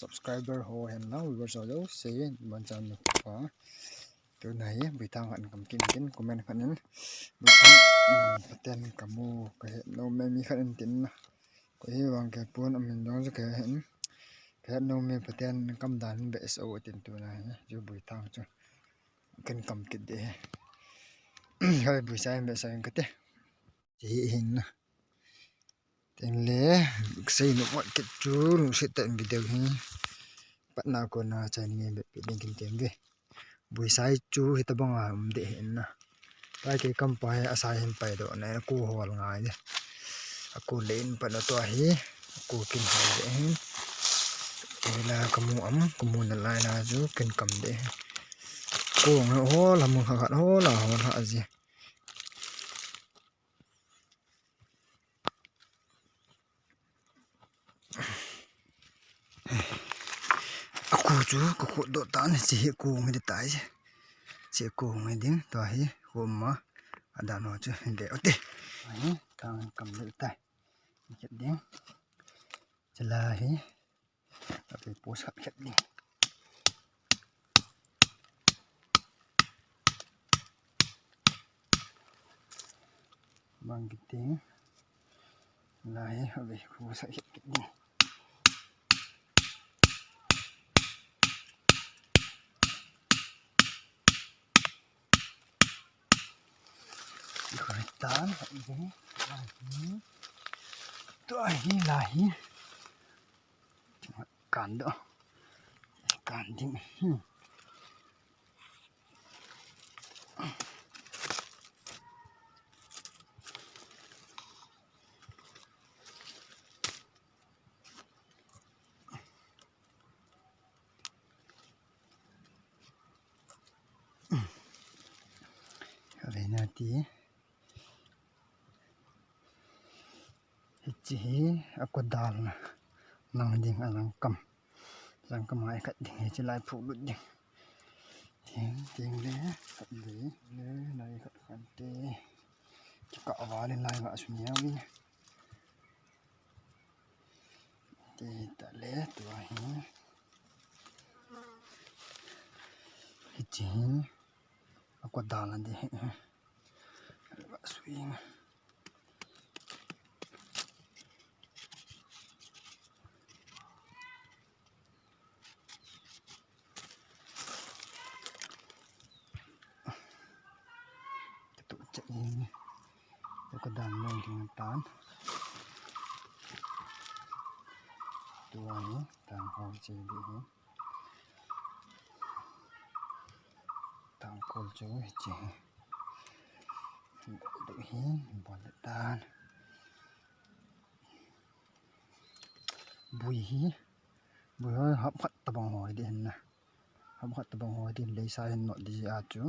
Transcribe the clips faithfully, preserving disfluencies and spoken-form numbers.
Subscriber ho hen lang, viewers ho jouse, bonchan nikho pha. Tuna hi buithang khat in kam kit in, comment khat in, buithang, um, Pathen kamu, kahet nom e mi khat in tin na. Koi hi vang kahe pon, amin jong chu kahe in. Kahet nom e, Pathen kam dan in behseh o tin tuna hi, chu buithang chu kahin kam kit ding ahi. Hoi, buisai in behseh in kati. Chu hi hin na. Tin le, kasei nom khat chu, lungset tah in video hi patna a kona chai nge bep ding kin tem ve. Buisai chu hitabang a um ding ahi na. Tua hi kei kam pa hi asai hin paidoh na, aku hol ngai ding. Aku le in pat na tua hi, aku kin hol ding ahi. Kei la kamu am, kamu nalai na chu kin kam ding ahi. Kong hol a, mun khat khat hol a, hol a ji. Aku chu kakhuh doh tan, hiche hi aku hung hi tai. Hiche aku hung hi ding, tua hi khu ma. Adan ho chu hin le u te. Ahi, tang kam le tai. Khet ding. Chula hi. Ape post khat khet ding. Bang kit ding. Lai, ape post khat khet ding. Ikhai tan, lai hi. Tua hi, lai hi. Kan doh. Kan ding. Hmm. Avena ti. Hiche hi aku dalna. Nang ding a langkam. Langkam a ikhat ding hiche lai phulut ding. Ting, ting le, khat le, le, lai khat khat te. Kikah a vale lai va su nia vi. Te ta le, tua hi. Hiche hi. Aku dalna ding hi. Va su ing. Katu che in. Ka dan long ding tan. Tua hi, tan ho che ding hi. Tangkol chu hiche hi. Bol ding hi, bol tan. Bui hi, bui ho hap khat tabang ho hi ding hin na. Hap khat tabang ho hi ding, leisai hin not ding a chu.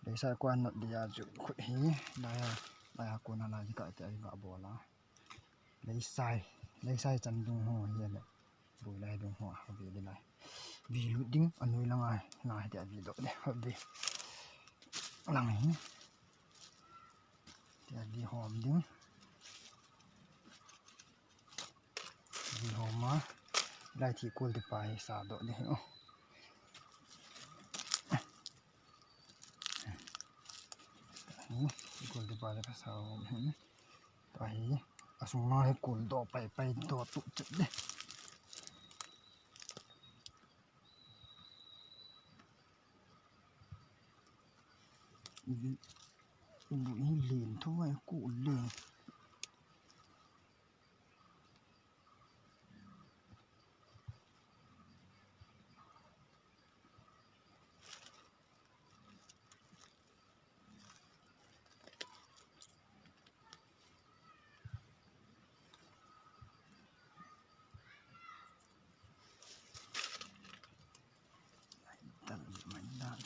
Leisai koi not ding a chu. Khut hi, lai a, lai a kona lai ka te ai ga bol a. Leisai, leisai chan dung ho hi le. Bui lai dung ho, a ve le lai. Vi lut ding, anoi lang a, na hi te a vi doh le, a ve. Lang hi. Te a vi hom ding. Vi hom a. Lai thi kul te pa hi sa doh le hi o. Hi, kul te pa le ka sa hom hi. Tua hi, asung lang hi kul doh pai pai doh tu chet le. Bui hi len tho ai, kul len. Tal mai dan.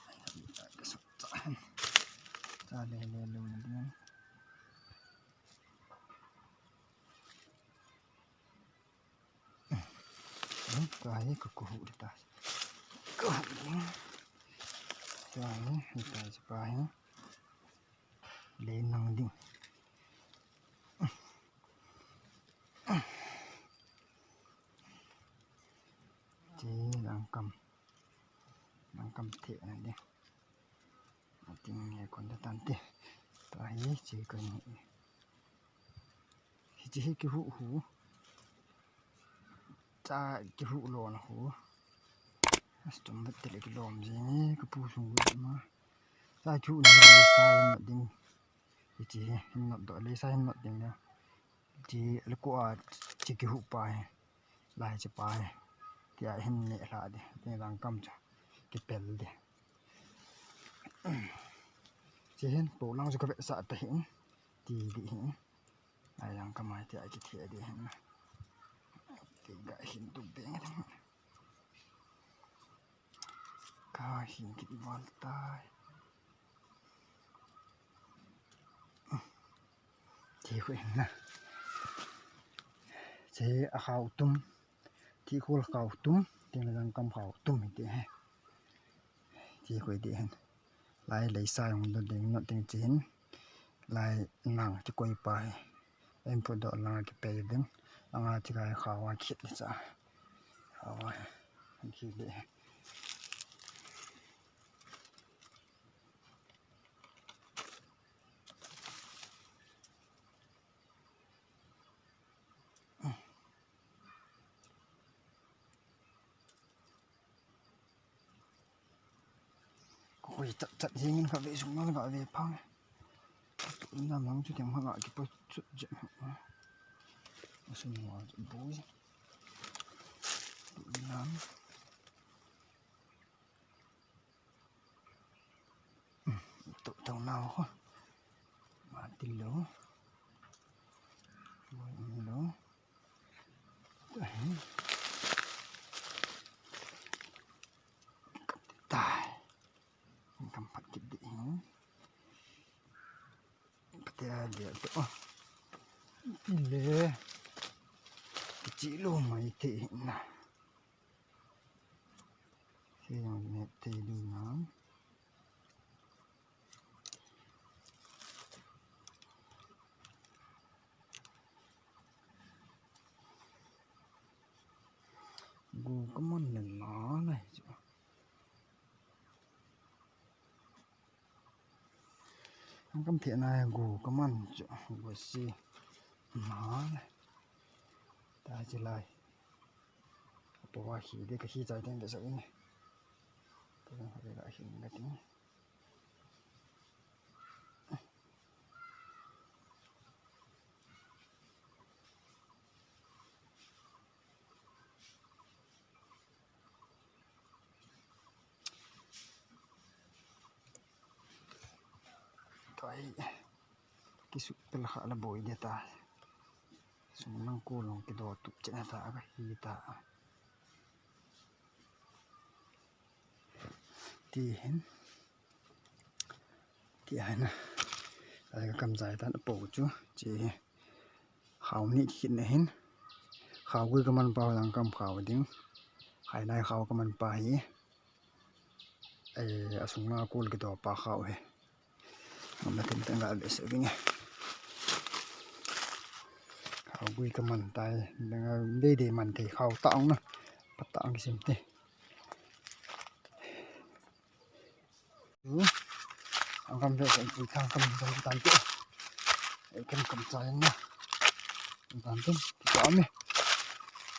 Ai, ka suk cha. Cha le le lo na ding. Hmm, tua hi ka kuhu ta. Kuhu ding. Tua hi, hi ta si pa hi. Le nang ding. Langkam. Langkam theh na ding. Ating nge kon da tante. Tua hi che kon. Hiche hi kihuh hu. Cha kihuh lona hu. As tum bet tele kilom jing e, kapu sung gu ma. Cha kihuh na le sa hin not ding. Hiche hi hin not do le sa hin not ding na. Hiche le ko a che kihuh pa hi. Lai che pa hi. Tia hin ne la de. Ti langkam cha. Kipel de. Che hin po lang chu ka vetsah ta hin. Ti di hin. Ai, langkam a tia kitheh di hin. Ti ga hin tu beng ding. Ka hin kit val tai. Ti khu hin na. Che a khau tum. Ti khul khau tum. Ting le langkam khau tum ti he. Ti khu di hin. Lai lei sa jong do ding not ding che hin. Lai nang ti koi pa hi. Em pu do lang ki pe ding. Anga ti kai khawa khit le cha. Khawa. An khit le. Koi chat chat jingin ka ve sung na ka ve phang. Ina mang chu tiang hanga ki po chu je. Asun wa bui. Ina. Tu tu nau ho. Ma ti lo. Bui lo. Tai. Kam pat kit di. Pate a le to. Le. Chi lo mai te na. Chi lo mai te du na. Gu kaman le na na chu. Ang kam theh na gu kaman chu gu si na na. Ta chi lai. Apo wa khi de ka khi chai teng de sa ni. Ta ha de la khi ni ka ting. Tua hi kisuk pel kha la boi de ta. Sung lang ko long kido tup chena ta ka hi ta. Ti hin. Ti hin na. Ai ka kam jai tan po chu. Chi hi. Khau ni khit na hin. Khau gui kaman pa lang kam khau ding. Khai nai khau kaman pa hi. Ai asung na kul kido pa khau hi. Ngam na tin tang ga le se ding. Khau gui kaman tai. Dang dei dei man thei khau ta ong na. Pa ta ong kisim te. Ang kam ve kan pui thang kam dong tan te. Ei kan kam chai na. Tan tin ki ta me.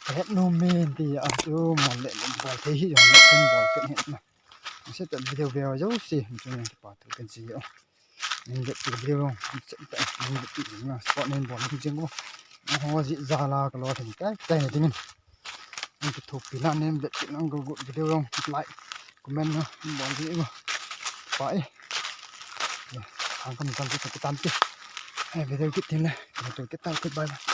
Ka het nom me ti a chu mo le mo bol thei hi jong le kan bol kan het na. Ang se tan video ve jo si chu nang ki pa tu kan si jo. Ning vet ti video jong, ning vet ti jong na spot ning bol ning jing ko. Ho ji ja la ka lo thei kai kai na ding. Ning ki thupi na ning vet ti nang ko good video jong like comment na bol ji ko. Pai. Ang kam tan ti tan ti. Video kit tin le. Ka tu kit ta kit bye bye.